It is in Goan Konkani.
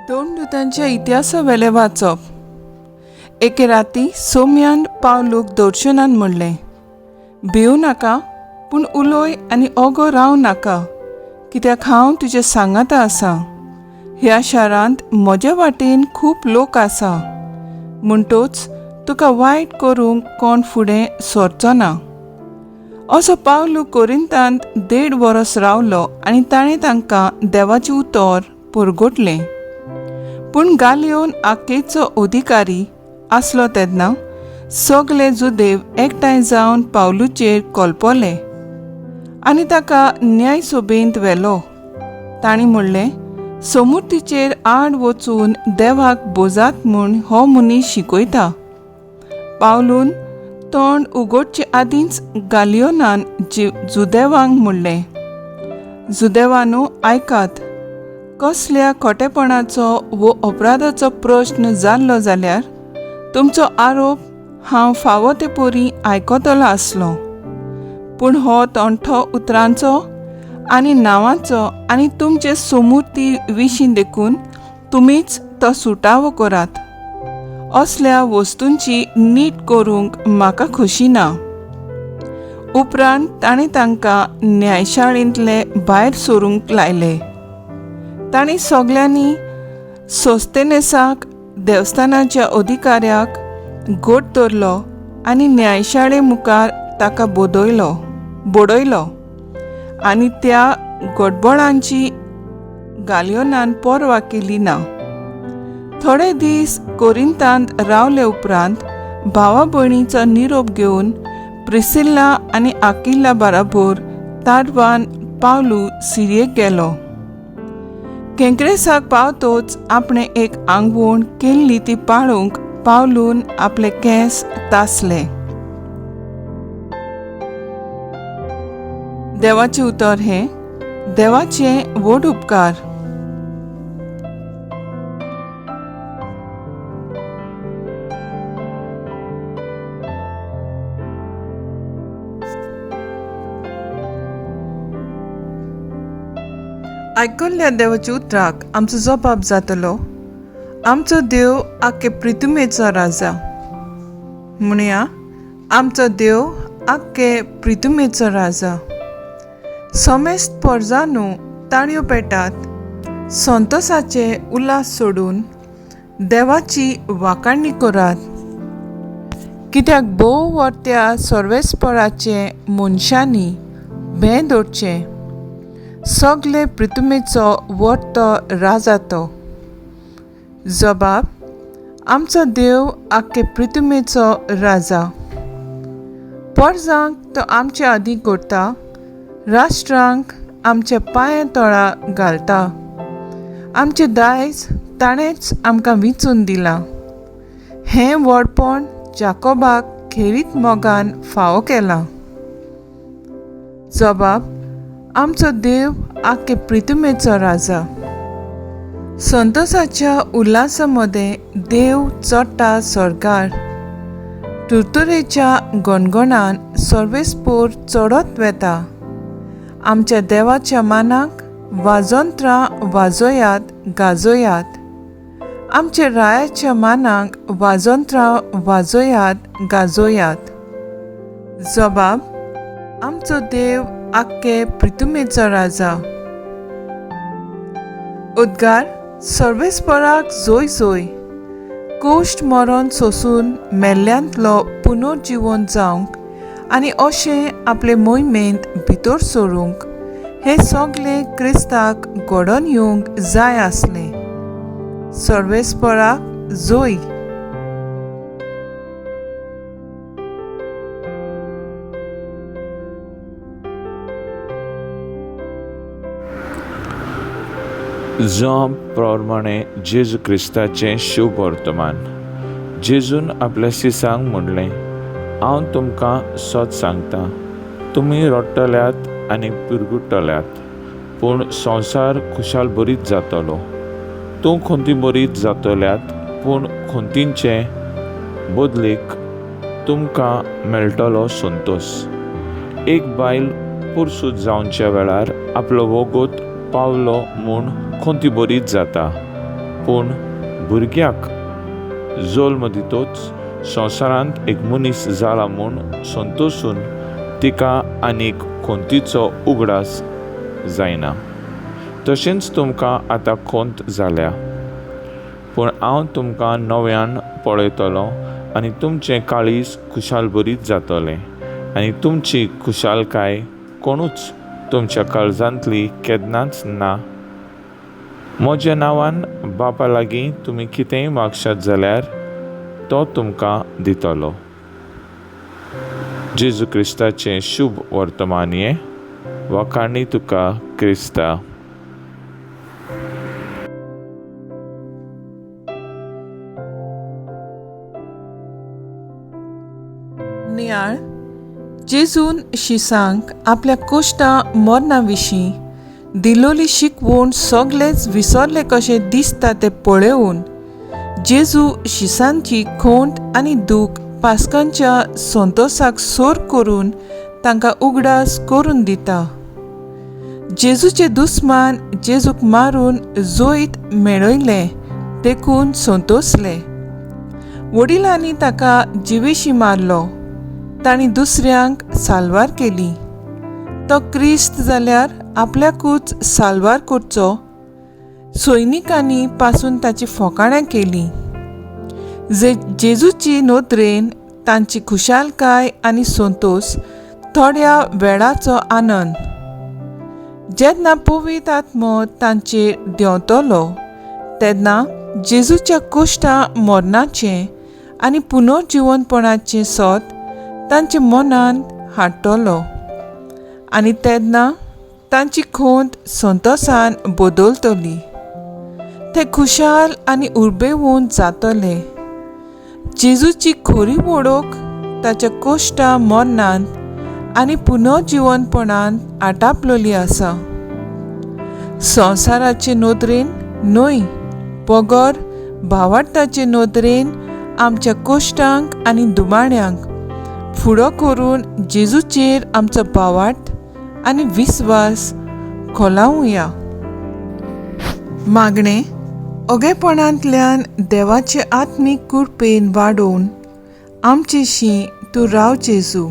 दोन दुतांच्या इतिहासा वेलें वाचप. एके राती सोम्यान पावलूक दर्शनान म्हणलें, भिवू नाका, पूण उलोय आनी ओगो राव नाका, कित्याक हांव तुजे सांगाता आसा. ह्या शारांत म्हजे वाटेन खूब लोक आसा, म्हणटोच तुका वायट करूंक कोण फुडें सरचो ना. असो पावलू कोरिंतांत 1.5 वरस रावलो आनी ताणें तांकां देवाचें उतर पुरगोटलें. पूण गालियोन आकेचो अधिकारी आसलो तेन्ना सगले जुदेव एकठांय जावन पावलूचेर कोलपोले आनी ताका न्यायसभेंत व्हेलो. तांणी म्हणलें, समुर्तीचेर आड वचून देवाक बोजात म्हूण हो मनीस शिकयता. पावलून तोंड उगडचे आदींच गालियोनान जुदेवांक म्हणलें, जुदेवानू आयकात, कसल्या खोटेपणाचो वो अपराधाचो प्रश्न जाल्लो जाल्यार तुमचो आरोप हांव फावो ते परी आयकतलो आसलो, पूण हो तोंठो उतरांचो आनी नांवाचो आनी तुमचे सोमुर्ती विशीं देखून तुमीच तो सुटावो करात. असल्या वस्तूंची नीट करूंक म्हाका खोशी ना. उपरांत ताणें तांकां न्यायशाळेंतले भायर सरूंक लायले. तांणी सगल्यांनी सोस्तेनेसाक देवस्थानाच्या अधिकाऱ्याक घट धरलो आनी न्यायशाळे मुखार ताका बडयलो आनी त्या गडबडांची गालियोनान पर्वा केली ना. थोडे दीस कोरिंतांत रावले उपरांत भावा भयणीचो निरोप घेवन प्रिसिल्ला आनी आकिल्ला बराबर तारवान पावलू सिरयेक गेलो. केंकरेसाक पावतोच आपणें एक आंगवण केल्ली ती पाळूंक पावलून आपले केंस तासले. देवाचें उतर हें देवाचें व्हड उपकार. आयकल्ल्या देवाच्या उतराक आमचो जबाब जातलो, आमचो देव आख्खे प्रितुमेचो राजा. म्हणया, आमचो देव आख्खे प्रितुमेचो राजा. समेस्त पोरजानू ताळयो पेटात, संतोसाचे उल्हास सोडून देवाची वाखाणी करात, कित्याक भोव वर्त्या सर्वेस्पराचे मनशांनी भें दवरचें. सगले प्रितुमेचो वर्तो राजा तो. जबाब, आमचो देव आख्खे प्रितुमेचो राजा. पोरजांक तो आमचे आदीं करता, राष्ट्रांक आमच्या पांया तळा घालता. आमचें दायज ताणेंच आमकां विंचून दिलां. हें व्हडपण जाकोबाक खेरीत मोगान फावो केलां. जबाब, आमचो देव आख्खे प्रितुमेचो राजा. संतोसाच्या उल्हासा मदें देव चडटा स्वर्गार, तुरतुरेच्या गणगणान सर्वेस्पोर चडत वेता. आमच्या देवाच्या मानाक वाजंत्रां वाजोयात गाजोयात. आमच्या रायाच्या मानाक वाजंत्रां वाजोयात गाजोयात. जबाब, आमचो देव आख्खे प्रितुमेचो राजा. उद्गार, सर्वेस्पराक जोय जोय. कोश्ट मरण सोसून मेल्ल्यांतलो पुनर्जिवन जावंक आनी अशें आपले मोहिमेंत भितर सरूंक हें सगलें क्रिस्ताक घडोवन येवंक जाय आसलें. सर्वेस्पराक जोय. जॉब प्रमाणे जेजू क्रिस्ताचें शुभ वर्तमान. जेजून आपल्या शिसांक म्हणलें, हांव तुमकां सत सांगता, तुमी रडटल्यात आनी पिरगुटल्यात, पूण संवसार खुशाल बरीच जातलो. तूं खंती बरीच जातल्यात, पूण खंतींचे बदलेक तुमकां मेळटलो संतोश. एक बायल पुरसूत जावच्या वेळार आपलो वोगोत पावलो म्हूण खंती बरीच जाता, पूण भुरग्याक जल्म दितोच संवसारांत एक मनीस जाला म्हूण संतोशून तिका आनीक खंतीचो उगडास जायना. तशेंच तुमकां आतां खंत जाल्या, पूण हांव तुमकां नव्यान पळयतलो आनी तुमचें काळीज खुशालभरीत जातलें आनी तुमची खुशालकाय कोणूच तुमच्या काळजांतली केन्नाच ना. म्हज्या नांवान बापा लागीं तुमी कितेंय मागशात जाल्यार तो तुमकां दितलो. जेजू क्रिस्ताचें शुभ वर्तमान हें. वाखाणी तुका क्रिस्ता. नियाळ जेजून शिसांक आपल्या कोश्टां मरणा विशीं दिलोली शिकवण सगळेच विसरले कशें दिसता तें पळोवन जेजू शिसांची खोंट आनी दूख पास्कांच्या संतोसाक सोर करून तांकां उगडास करून दिता. जेजूचे दुस्मान जेजूक मारून जैत मेळयलें देखून संतोसले. वडिलांनी ताका जिवेशी मारलो, तांणी दुसऱ्यांक साल्वार केली. तो क्रिस्त जाल्यार आपल्याकूच साल्वार करचो. सैनिकांनी पासून ताची फोकाणां केली. जेजूची नदरेन तांची खुशालकाय आनी संतोश थोड्या वेळाचो आनंद. जेन्ना पवित्र आत्मो तांचेर देंवतलो तेन्ना जेजूच्या कोश्टां मरणाचें आनी पुनर्जिवनपणाचें सत तांच्या मनांत हाडटलो आनी तेन्ना तांची खोंत संतोसान बदलतली. ते खुशाल आनी उर्बेवंत जातले. जेजूची खरी वळख ताच्या कोश्टां मरणांत आनी पुनर्जिवनपणांत आटापलेली आसा. संवसाराचे नदरेन न्हय बगर भावार्थाचे नदरेन आमच्या कोश्टांक आनी दुमाण्यांक फुडो करून जेजूचेर आमचो भावार्थ आनी विस्वास खोलावया. मागणें ओगेपणांतल्यान देवाचे आत्मीक कृपेन वाडोवन आमचेशी तूं राव जेजू.